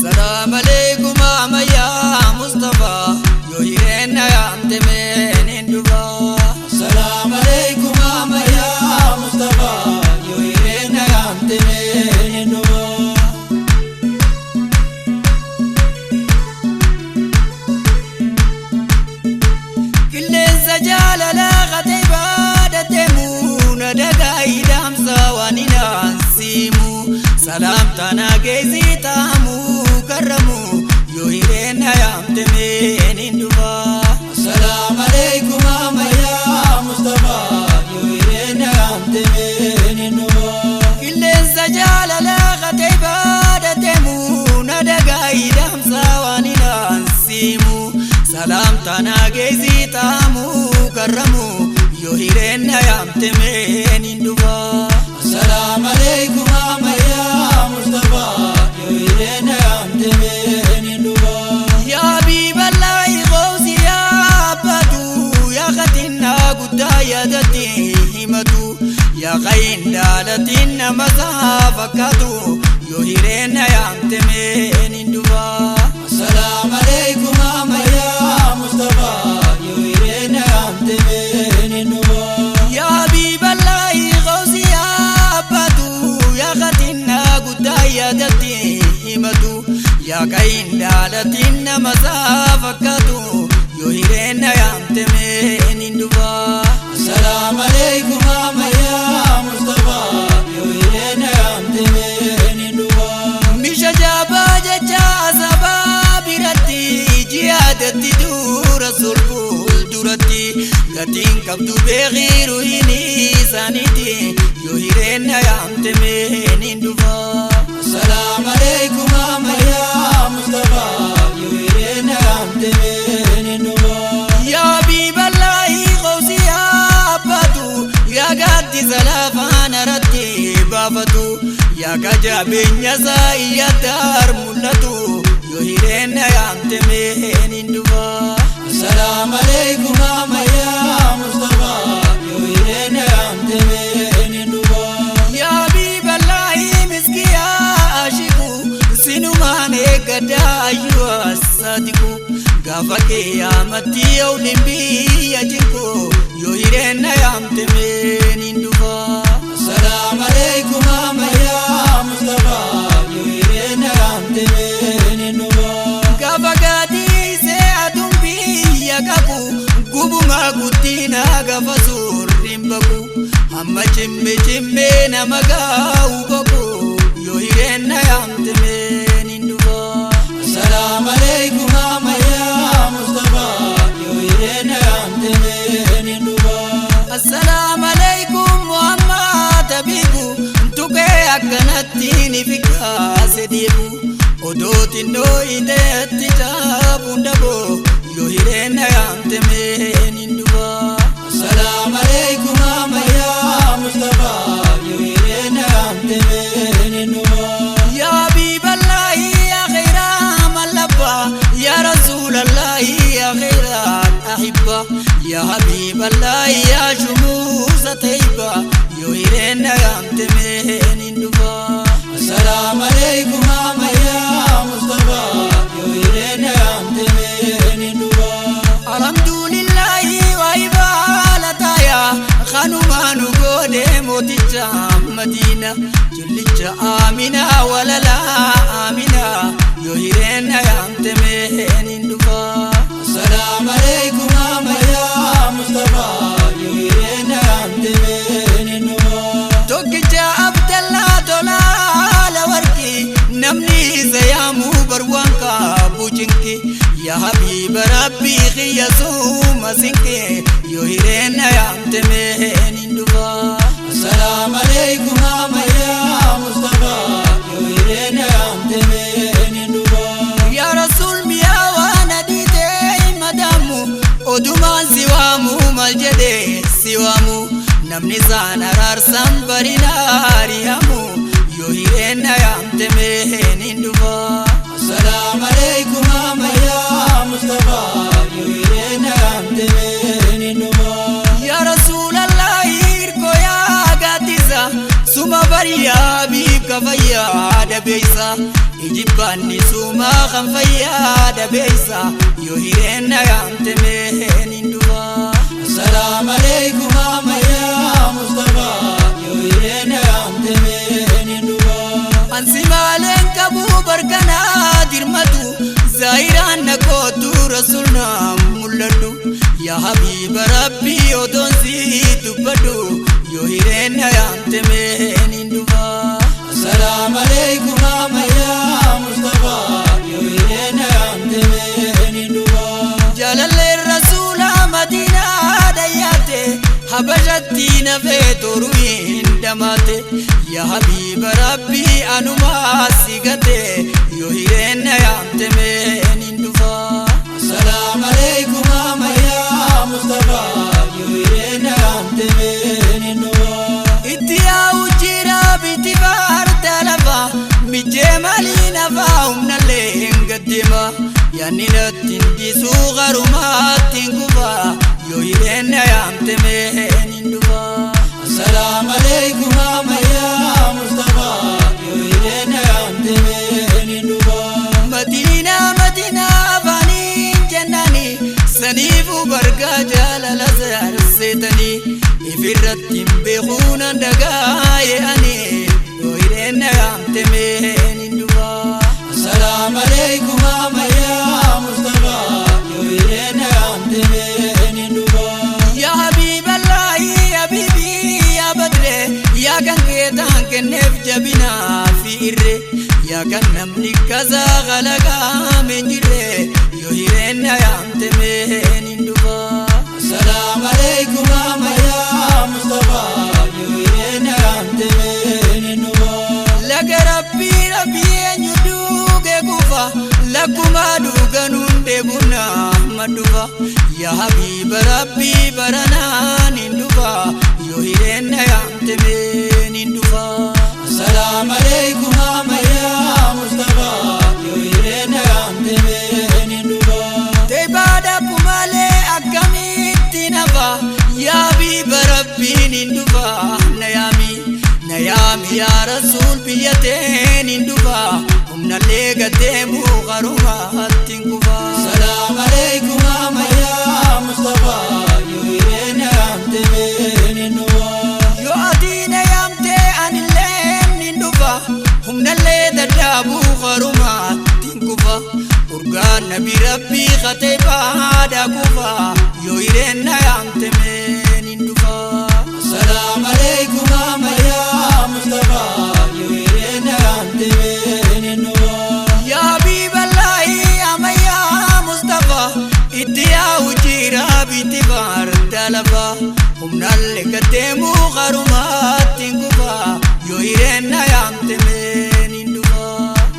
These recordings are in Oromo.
Salaam alaikum ya Mustafa yoo hireen yaamte meen hin dhufa. Salaam alaikum ya Mustafa yoo hireen yaamte meen hin dhufa. Qilleensa jaalalaa qatee baadhateemu na dagaa hidhaamsa waan hin aansiimu. Salaamtaan geessi taamu karramu yoo hireen yaamte meen hin dhufa. Salaam alaikum ya Mustafa yoo hireen yaamte meen hin dhufa. Qilleensa jaalalaa qatee baadhateemu na dagaa hidhaamsa waan hin aansiimu. Salaamtaan geessi taamu karramu yoo hireen yaamte meen hin dhufa. Salaam alaikum ya Mustafa yoo hireen yaamte meen hin dhufa. Yaa Habiiballahi qoosi yaabbatu yaa katinnaa guddaa yaadatti himatu yaa qayin daalatiin nama isaa fakkaatu yoo hireen yaamte meen hin dhufa. Salaam alaikum ya Mustafa yoo hireen yaamte meen hin dhufa. Yaa Habiiballahi qoosi yaabbatu yaa katinnaa guddaa yaadatti himatu yaa qayin daalatiin nama isaa fakkaatu yoo hireen yaamte meen hin dhufa. Salaam alaikum ya Mustafa yoo hireen yaamte meen hin dhufa. Misha jabaa jecha sabaa biratti jihaadatti dura sulful duratti gatiin qabdu beekiru hin isaaniiti yoo hireen yaamte meen hin dhufa. Salaam alaikum ya Mustafa yoo hireen yaamte meen hin dhufa. Yaa Habiiballahi qoosi yaabbatu yaa gaaddisa lafaan irratti baafatu yaa kajabeenya isaa iyyataar mul'atu yoo hireen yaamte meen hin dhufa. Salaam alaikum ya Mustafa yoo hireen yaamte meen hin dhufa. Yaa Habiiballahi miskiyaa ashiku sinumaan eeggadhaa ayyuu asadiku gaafa qiyyaamatti yawliin biyya jinku yoo hireen yaamte meen hin dhufa. Salaam alaikum ya Mustafa yoo hireen yaamte meen hin dhufa. Gaafa gaadhiisee aduun biyya qabu gubumaa guddina gaafa suurriin baqu hamma cimme cimmee nama gaa'u boqu yoo hireen yaamte meen hin dhufa. Salaam alaikum ya Mustafa yoo hireen yaamte meen hin dhufa. Assalaamu alaikum Muhammad Habibu tuqee akkanatti ni fikkaase deebu odoo xinnoo hidheetti caabuun dhaboo yoo hireen yaamte meen hin dhufa. Salaam alaikum ya Mustafa yoo hireen yaamte meen hin dhufa. Yaa Habiiballahi yaa khayra mallabba yaa Rasuulallahi yaa khayra ahibba yaa Habiiballahi yaa shumuusa tayyiba yoo hireen yaamte meen hin dhufa. Salaam alaikum ya Mustafa yoo hireen yaamte meen hin dhufa. Alhamdulillahi waa ibaalataya kanumaanu goone mooticha Madiina jullicha Amina walalaa Amina yoo hireen yaamte meen hin dhufa. Salaam alaikum ya Mustafa yoo hireen yaamte meen hin dhufa. Tokkicha Abdallaa tolaa warqi namni isa yaamuu barwaan qabu cinqi yaa Habiiba Rabbii xiyya suuma sinqi yoo hireen yaamte meen hin dhufa. Salaam alaikum ya Mustafa yoo hireen yaamte meen hin dhufa. Yaa Rasuul miyaa waan adii ta'e madaamu odumaan si waamu maal jedhee si waamu namni isaan araarsan barina ari'amu yoo hireen yaamte meen hin dhufa. Salaam alaikum ya Mustafa yoo hireen yaamte meen hin dhufa. Yaa Rasuulallahi hirkoo yaa gaaddisa suma Bariyaa biif ka fayyaa dabeessa Ijibbaanni suumaa kan fayyaa dabeessa Yoo hireen na yaamte meen hin dhufa Assalamu alaikum ammayyaa Mustafa yoo hireen na yaamte meen hin dhufa Ansi maaleen qabu barkanaa dirmatu Zaahiraan na kootu rasuulnaa mul'adhu Yaa habiiba rabbii otoon si dubbadhu Yoo hireen na yaamte meen hin dhufa Assalamu alaikum ammayyaa Mustafa yoo hireen na yaamte meen hin dhufa Jaalalleen rasuula madiinaa dhayyaate Habashatti nafee toruu hin dhamaate Yaa habiiba rabbii anumaa si gate Yoo hireen na yaamte meen hin dhufa Assalamu alaikum ammayyaa Mustafa yoo hireen na yaamte meen hin dhufa Itti yaa'u jira biti baarta lafa Mijjee maalii nafaa humnallee hin gaddeema Yaanni natti hin dhiisuu garumaatti hin kufa Yoo hireen na yaamte meen hin dhufa Assalamu alaikum ammayyaa Mustafa yoo hireen na yaamte meen hin dhufa Madiinaa madiinaa afaaniin jennaani Saniifuu bargaa jaalala saarseetanii Ifirratti hin beekuun handagaa ye'anii Yoo hireen na yaamte meen hin dhufa Assalamu alaikum ammayyaa Mustafa yoo hireen na yaamte meen hin dhufa Yaa Habiiballaahi habiibii yaa Badre yaa kan keetaan kenneef jabinaa fi irre yaa kan namni kasaa kalaqaa meen jirre yoo hireen na yaamte meen hin dhufa. Assalamu alaikum ammayyaa Mustafa yoo hireen na yaamte meen hin dhufa Laga rabbii rabbii eenyu duuge kufa lakkumaa dhuganuun deebuna maddufa yaa habiiba rabbii baranaan hin dhufa yoo hireen na yaamte meen hin dhufa. Assalamu alaikum ammayyaa Mustafa yoo hireen na yaamte meen hin dhufa Teebaadha malee akkamitti nafa yaa habiiba rabbiin hin dhufa na yaami na yaami yaa rasuul biyya teen hin dhufa humnallee gateemuu qarumaatti hin kufa. Assalamu alaikum ammayyaa Mustafa yoo hireen na yaamte meen hin dhufa Yoo ati na yaamte anilleen hin dhufa humnallee daddaabuu qarumaatti hin kufa urgaan nabi rabbii katee baadhaa kufa yoo hireen na yaamte meen hin dhufa. Assalamu alaikum ammayyaa Mustafa yoo hireen na yaamte meen hin dhufa Yaa Habiiballaahi ammayyaa Mustafa itti yaa'u jira biti baarta lafa humnallee gateemuu qarumaatti hin kufa yoo hireen na yaamte meen hin dhufa.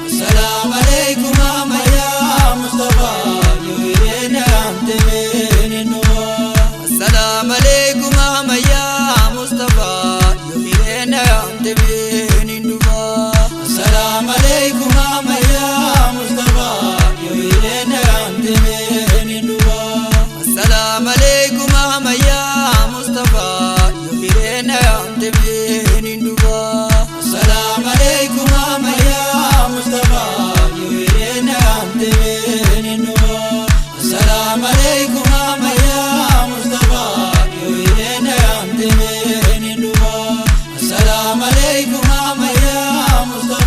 Assalamu alaikum ammayyaa Mustafa yoo hireen na yaamte meen hin dhufa Assalamu alaikum ammayyaa Mustafa yoo hireen na yaamte meen hin dhufa. Assalamu alaikum ammayyaa Mustafa yoo hireen na yaamte meen hin dhufa Assalamu alaikum ammayyaa Mustafa yoo hireen na yaamte meen hin dhufa. Assalamu alaikum ammayyaa Mustafa yoo hireen na yaamte meen hin dhufa Assalamu alaikum ammayyaa Mustafa yoo hireen na yaamte meen hin dhufa Assalamu alaikum ammayyaa Mustafa.